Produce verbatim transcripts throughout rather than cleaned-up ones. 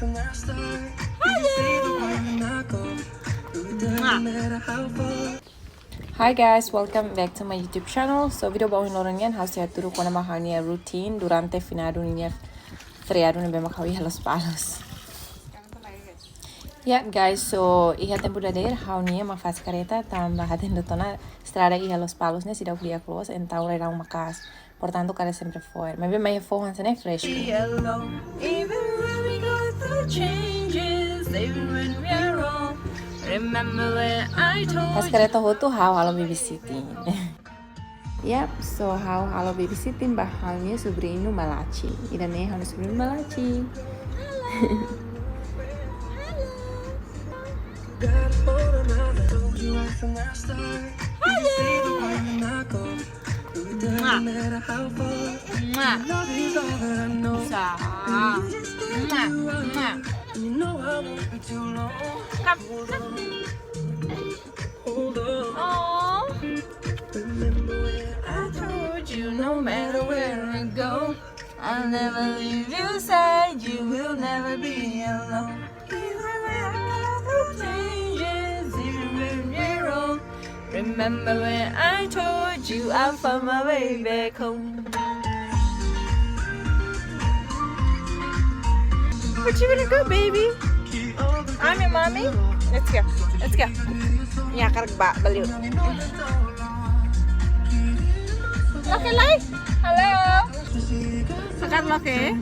Hi guys, welcome back to my YouTube channel. So vídeo ba ohin loron nian, ha'u sei hatudu kona-ba ha'u-nia routine durante finadu ninia feriadu ne'ebé mak ha'u iha Lospalos. Ya guys, so iha tempu dadeer ha'u-nia ema fase kareta tanba hatene tiha ona estrada iha Lospalos ne'e seidauk di'ak loos, entaun rai-rahun maka'as. Portantu, kada sempre fo'er. Maibé mai foho hanesan ne'e fresku. Even when we go through changes, even when we are wrong, remember when I told you. Pas kareta hotu, ha'u halo babysitting. Yap, so ha'u halo babysitting ba ha'u-nia sobriñu Malachi. Ida-ne'e ha'u-nia sobriñu Malachi. Halo. Halo. Halo. Mua. Mua. Sa. Mua. Mua. Come, come. Oh. I told you no matter where I go, I'll never leave your side, you will never be alone. Even when I go through changes, even when you're wrong, remember when I told you I'll find my way back home. Where you gonna go, baby? I'm your mommy. Let's go. Let's go. Ya, karak ba, baliu. Oke, lai. Halo. Sekarang oke.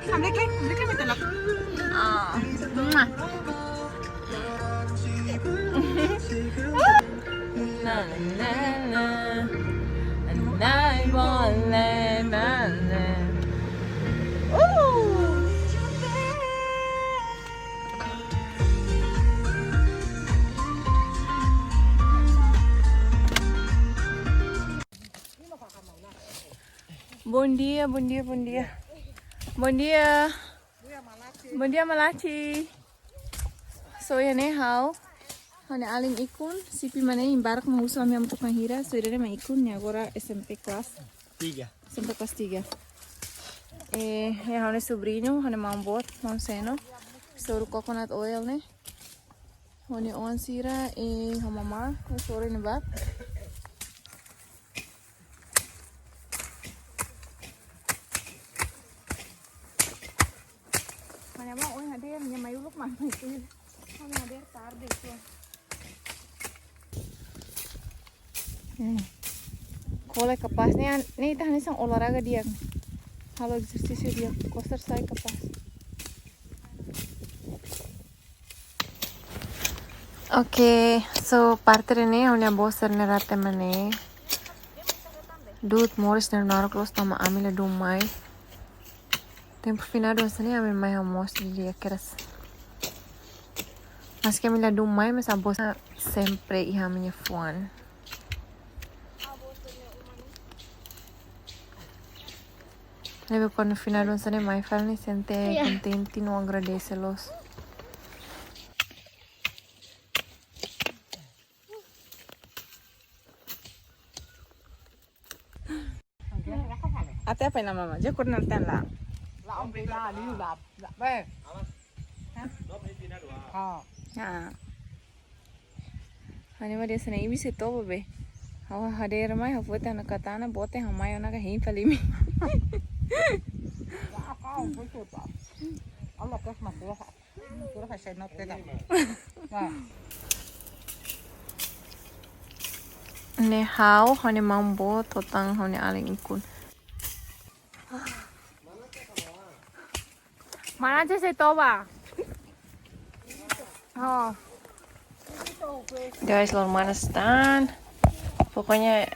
Ambil klik, ambil klik minta lak. Ah. Mua. Na, na, na. Na, na, na, na. Uh. Bom dia, bom dia, bom dia. Bom dia. Bom dia, Malachi. So, iha ne'e ha'u. Ha'u-nia alin ikun, Sipi, mak ne'e, imi barak mak husu ami ema tukan hira. So, ida-ne'e mak ikun, nia agora S M P kelas. Tiga. S M P kelas tiga. Eh, iha ha'u-nia sobriñu, ha'u-nia maun boot, maun Seno. Soru coconut oil ne'e. Ha'u-nia oan sira, eh, ha'u-nia amá, soru ne'ebá. Mana mau, oh, hadeer, nia mai uluk, mana itu. Ha'u-nia hadeer tarde itu. Hmm. Kole kapás ne'e, ne'e ita hanesan olahraga di'ak. Halo ezersísiu di'ak, koser sai kapás. Oke, so parte ida-ne'e ha'u-nia avó sira-ne'e rate mak ne'e. Du'ut moris ne'e naruk loos tanba ami la dún mai. Tempu finadu hanesan ne'e ami mai hamoos didi'ak kedas. Maski ami la dún mai, mas avó sira sempre iha ami-nia fuan. Ne'ebé kuandu finadu hanesan ne'e mai fali ne'e sente, iya, kontente no agradese loos. Até apa nama mama? Dia kurang nonton lah. Lah, om pina liu lah. Lah, be. Hah? Ha. Ha'u-nia mama dehan hanesan ne'e, imi sei toba be. Ha'u hadeer mai, ha'u foti ha'u-nia katana, boot ha'u mai ona ka hein fali imi. Lah, kau, kau coba. Allah, kau masih. Kura fai sai not pega. Wah. Ne'e ha'u, ha'u-nia maun boot, ho tan ha'u-nia alin ikun. Mana sih si toba? Oh. Guys, loron manas tan. Pokoknya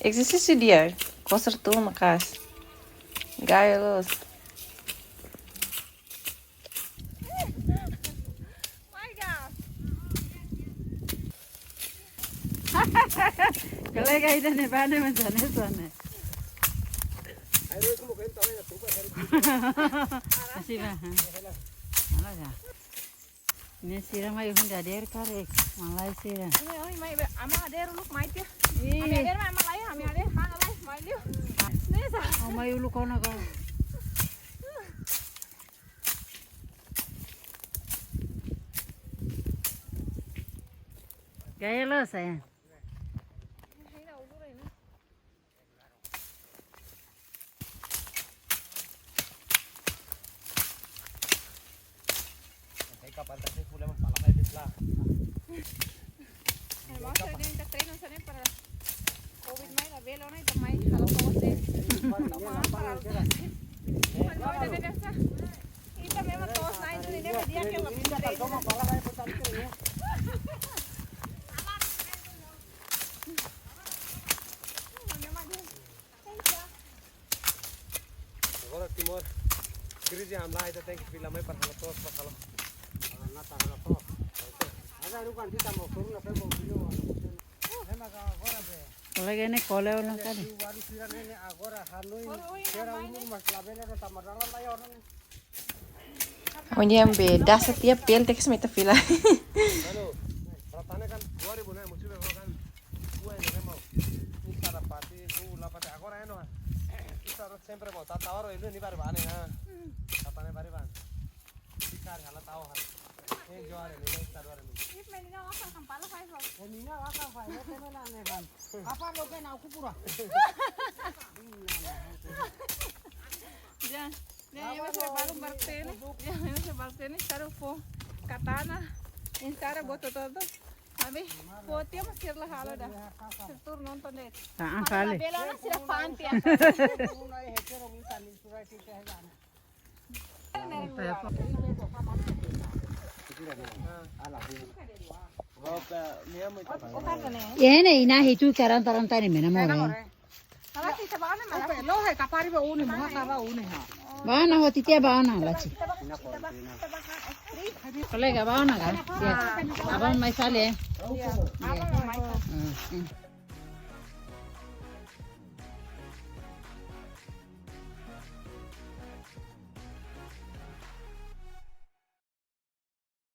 ezersísiu di'ak, koser tulun maka'as. Gaya loos. Kolega ida-ne'ebá ne'e hanesan ne'e. Así va, ha. Ala ya. Ne'e sira mai hundi hadeer karik, malai sira. Oi, oi, mai be, amá hadeer uluk mai tiha. Ih. Ami hadeer mai, amá lai, ami hadeer. Uluk ona ka. Gaya lo saya. Ai, mau saya dia minta treino sana para covid mai la belo na, ita mai halo to'os de'it. Toma para. Ita memang to'os na itu, ini dia ke lebih treino. Agora Timor krize hamlaha, ita tenke fila mai para halo to'os, para halo. Ah, na ta halo to'os. Ada rukan kita mau turun apa mau video. Kolega ne'e kole ona kali. Baru sira ne'e agora hanoi. Sira umur mas labele ada tamar dalam lai orang. Onde be dasa tiap pel teks meta fila. Anu, ratane kan dua ribu na, musim kan. Dua ini kan mau. Ini cara pati, tu la pati agora eno. Ini cara sempre mau. Tata oro ini ni bari bane na. Tata ne bari ban. Ini cari hala tahu hari. Ini jual ini, ini cara ini. Ini menina wakal kampala fai ho. Menina wakal fai ho, teme na ne ban. Apa lo ke na aku pura. Ya. Ya, ya, masih baru bartene. Ya, ya, masih bartene. Saru fó katana. Insara boto todo. Abi, fó tiha masih la halo dah. Sira tuur nonton de'it. Ah, mana kali. Belo na sira panti. Ene ina hitu karan taran tani mena more. Oke, lo he kapari ba uni, muha ka ba uni ha. Bá ona ho titia bá ona la'ós. Kolega bá ona ka? Ya. Abang mai sale. Ya. Abang mai. Hmm, hmm.